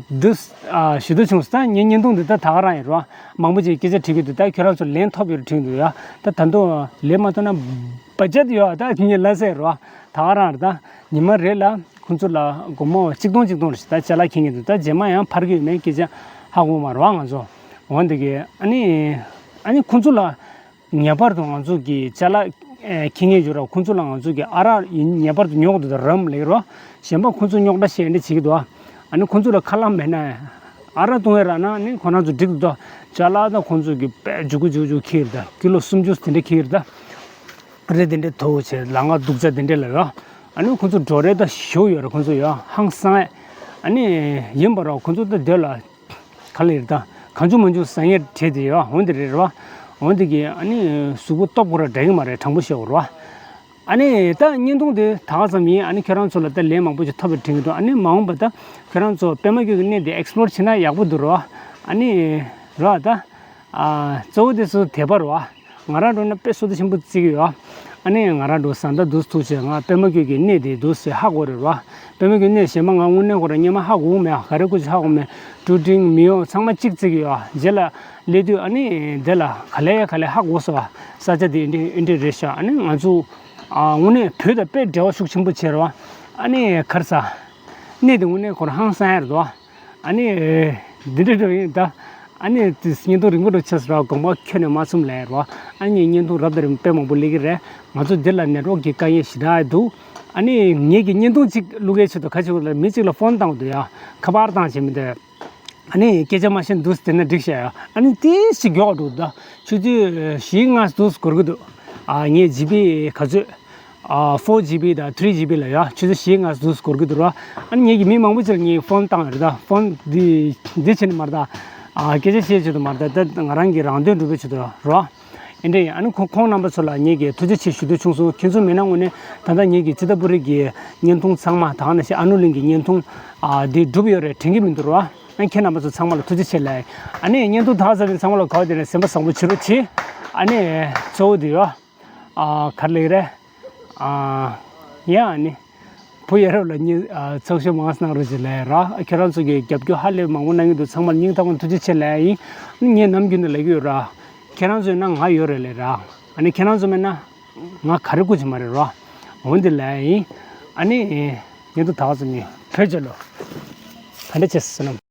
འདི་ཞུ་འདོད་བྱུང་སོང་། ད་ངའི་བརྙན་ཐུང་འདི་ད་ད་ག་རང་ཡིན་ར། མང་པོ་ཅིག་སྐད་ཆ་དྲི་གི་འདུག་ད་ཁྱོད་རང་ཚོ་ལན་ཐོབ་ཡོད་དྲན་གྱི་འདུག་ཡ། ད་ད་དུང་ལན་མ་ཐོབ་ན་བ་ཅད་ཡོད། ད་ངས་ལབ་ཟེར་རོ། ད་ག་རང་རེད། ད་ཉི་མ་རེ་ལ་ཁོང་ཚོ་ལ་སྒོར་མོ་གཅིག་སྟོང་གཅིག་སྟོང་རེ་ཞིག་ད་ཅ་ལག་འཁྱེར་མཁན་འདུག་ད་རྗེས་མ་ཡང་ཕར་གི་ཡོད་མེད་སྐད་ཆ་ཧ་གོ་མ་རེད་བ། ང་ཚོ་འོ་འདི་གི་ཨ་ནི་ཨ་ནི་ཁོང་ཚོ་ལ་ངེས་པར་དུ་ང་ཚོ་གི་ཅ་ལག་ཨེ་འཁྱེར་མཁན་ཡོད་ར། ཁོང་ཚོ་ལ་ང་ཚོ་གི་ཨ་རག་ཡིན་ངེས་པར་དུ་ཉོ་དགོས་འདུག་ད་རམ་ལབ་ཀྱི་རེད་བ། གཞན་པ་ཁོང་ཚོ་རྙོག་དྲ་བཤད་འདི་བྱེད་ཀྱི་འདུག་ཨ་ནི་ཁོང་ཚོ་ལ་ཁ་ལག་མེད་ན་ཨ་རག་བཏུང་ཡ་རག་ན་ནི་ཁོ་རང་ཚོ་འགྲིག་འདུག་ཅ་ལག་ད་ཁོང་ཚོ་གི་དཔེ་མཇུག་གུ་མཇུག་མཇུག་འཁྱེར་ད་ཀི་ལོ་སུམ་ཅུ་དེ་འདྲ་འཁྱེར་ད། རི་དེ་འདྲ་མཐོ་བོ་བྱས་ལ་ང་སྡུག་ཅག་དེ་འདྲ་ལ་ཡ། ཨ་ནི་ཁོང་ཚོ་འགྲོ་རེས་ད་ཞོ་ཡོད་ར། ཁོང་ཚོ་ཡ་ཧང་སང་ཡ། ཨ་ནི་ཡིན་པ་ར་ཁོང་ཚོ་ད་དེ་ལ་ག་ལེར་ད་གང་བྱུང་མང་བྱུང་ཟ་ཡས་བྲལ་དེ་ཡ་འོན་དེ་རེད་ར་བ། འོན་དེ་གི་ཨ་ནི་གཟུགས་པོ་སྟོབས་ཁོ་ར་འདྲ་གི་མ་རེད། དྲང་པོ་བཤད་དགོས་ར་བ། ཨ་ནི་ད་བརྙན་ཐུང་དེ་ད་ག་ཙམ་ཡིན། ཨ་ནི་ཁྱོད་རང་ཚོ་ལ་ད་ལན་མང་པོ་ཅིག་ཐོབ་པའི་དྲན་གྱི་འདུག་ཨ་ནི་མ་འོངས་པ་ད་ཁྱོད་རང་ཚོ་པད་མ་རྒྱལ་གྱི་གནས་དེ་ཨེགས་པོ་ལོར་བྱེད་ན་ཡག་པོ་འདུག་ར་བ། ཨ་ནི་ར་ད། ཨ་གཙོ་བོ་དེ་ཚོ་དད་པ་རེད་བ། ང་རང་འགྲོ་ན་དཔེ་བསོད་བདེ་ཆེན་པོ་བརྩི་གི་ཡོད། ཨ་ནི་ང་རང་འགྲོ་བཟའ་ཟླ་འདུག་ཐུག་བྱས་ང་པད་མ་རྒྱལ་གྱི་གནས་དེ་འདུག་ཟེར་ཧ་གོ་རེད་བ། པད་མ་རྒྱལ་གནས་གཞན་པ་ང་དངོས་གནས་ཁོ་རང་སྔོན་མ་ཧ་གོ་གི་མེད། ག་རེ་སྐོར་ཅིག་ཧ་གོ་མེད། ཀྲུ་ཀྲིང་མིའོ་ཚང་མ་གཅིག་བརྩི་གི་ཡོད། རྗེས་ལ་སླེབས་དུས་ཨ་ནི་དེ་ལ་ག་ལེ་ག་ལེ་ཧ་གོ་སོང་བ། ས་ཆ་དེ་འདི་འདི་རེད་ཤག་ཨ་ནི་ང་ཚོ་ཨ་དངོས་གནས་བོད་དང་དཔེ་འབྲེལ་བ་ཤུགས་ཆེན་པོ་བྱས་རེད་བ། ཨ་ནི་ག་རེ་ཟ། གནས་དེ་དངོས་གནས་ཁོ་རང་ཧང་སང་ཡ་རེད་དོ། ཨ་ནི། འདི་འདྲ་འདྲ་ཡིན་ད། ཨ་ནི་དེ་བརྙན་ཐུང་རིང་པོ་འདྲ་ཆགས་སོང་ར། དགོངས་པ་ཁྱོན་ནས་མ་ཚོམས་ལབ་རོ། ཨ་ནི་བརྙན་ཐུང་རབ་དང་རིམ་པ་དཔེ་མང་པོ་སླེབས་ཀྱི་རེད། ང་ཚོ་འདི་ལ་ནེཊ་ཝོག་གི་དཀའ་ངལ་ཞེ་དྲག་འདུག་ཨ་ནི་ངེད་ཀྱི་བརྙན་ཐུང་གཅིག་བླུག་གི་ཆེད་དུ་ཁ་ཆེ་བོ་ལ་མི་གཅིག་ལ་ཕོན་བཏང་འདུག་ཡ། ཁ་པར་བཏང་བྱས་མི་འདུག་ཨ་ནི་སྐད་ཆ་མ་ཤེས་འདུག་དེ་ན་འགྲིག་ཤག་ཡ། ཨ་ནི་ཏིས་ཞིག་མགྱོགས་འགྲོ་འདུག་ཆུ་ཚོད་བཞི་ལྔ་འདུག་འགོར་གི་འདུག་ཨ་ངའི་ཇི་བི་ག་ཚོད། ཨ་ཕོར་ཇི་བི་དང་ཐི་རི་ཇི་བི་ལ་ཡ་ཆུ་ཚོད་བཞི་ལྔ་འདུག་འགོར་གི་འདུག་ར། ཨ་ནི་ངེད་ཀྱི་མི་མང་པོ་ཅིག་ལ་ངས་ཕོན་བཏང་རེད་ད། ཕོན་འདི་འདི་བྱས་ནས་མ་རེད་ད། ཨ་སྐད་ཆ་བཤད་ཆེད་དུ་མ་རེད་ད། ད་ང་རང་གི་རང་དོན་སྒྲུབ་པའི་ཆེད་དུ་རོ། ཨེ་འདྲ་ཡིན། ཨ་ནི་ཁོང་ཁོང་རྣམ་པ་ཚོ་ལ་ངེད་ཀྱིས་ཐུགས་རྗེ་ཆེ་ཞུ་འདོད་བྱུང་སོང་། ཁྱེད་ཚོ་མེད་ན་དངོས་གནས་ད་ལྟ་ངེད་ཀྱི་ཙི་ཏ་པུ་རི་གི་བརྙན་ཐུང་ཚང་མ་ད་ག་ནང་བཞིན་ཨ་ནུ་གླིང་གི་བརྙན་ཐུང་ཨ་འདི་གྲུབ་ཡོད་རེད་དྲན་གྱི་མི་འདུག་རོ། ཨ་ཁྱེད་རྣམ་པ་ཚོ་ཚང་མ་ལ་ཐུགས་རྗེ་ཆེ་ལབ། ཨ་ནི་བརྙན་ཐུང་ད་ག་ཟེར་བའི་ཚང་མ་ལ་གོ་བ་དེ་ནས་སེམས་པ་བཟང་པོ་བྱེད་རོགས་གྱིས། ཨ་ནི་གཙོ་བོ་དེ་ཡོད། ཨ་ག་རེ་ལབ་ཀྱི་རེད། ཨ་ཡ་ཨ་ནི་བུ་ཡ་རབས་ལ་ཉི་ཨ་ཚོགས་ཞུགས་མང་གནང་རོགས་ཞེས་ལབ་ར། ཁྱེད་རང་ཚོ་གིས་རྒྱབ་སྐྱོར་ཧ་ལས་མང་པོ་གནང་གི་འདུག་ཚང་མར་སྙིང་ཐག་པ་ནས་ཐུགས་རྗེ་ཆེ་ལབ་ཡིན། ངས་ནམ་རྒྱུན་ནས་ལབ་ཀྱི་ཡོད་ར། ཁྱེད་རང་ཚོ་ཡིན་ན་ང་ཡོད་རེད་ལབ་ར། ཨ་ནི་ཁྱེད་རང་ཚོ་མེད་ན་ང་ག་རེ་དགོས་ཀྱི་མ་རེད་ར། འོན་ཏེ་ལབ་ཡིན། ཨ་ནི་ངས་འདུག་ད་ག་ཚོ་ནི་བོད་ཅོ་ལོ། ག་འདྲ་བྱས་སོང་ན།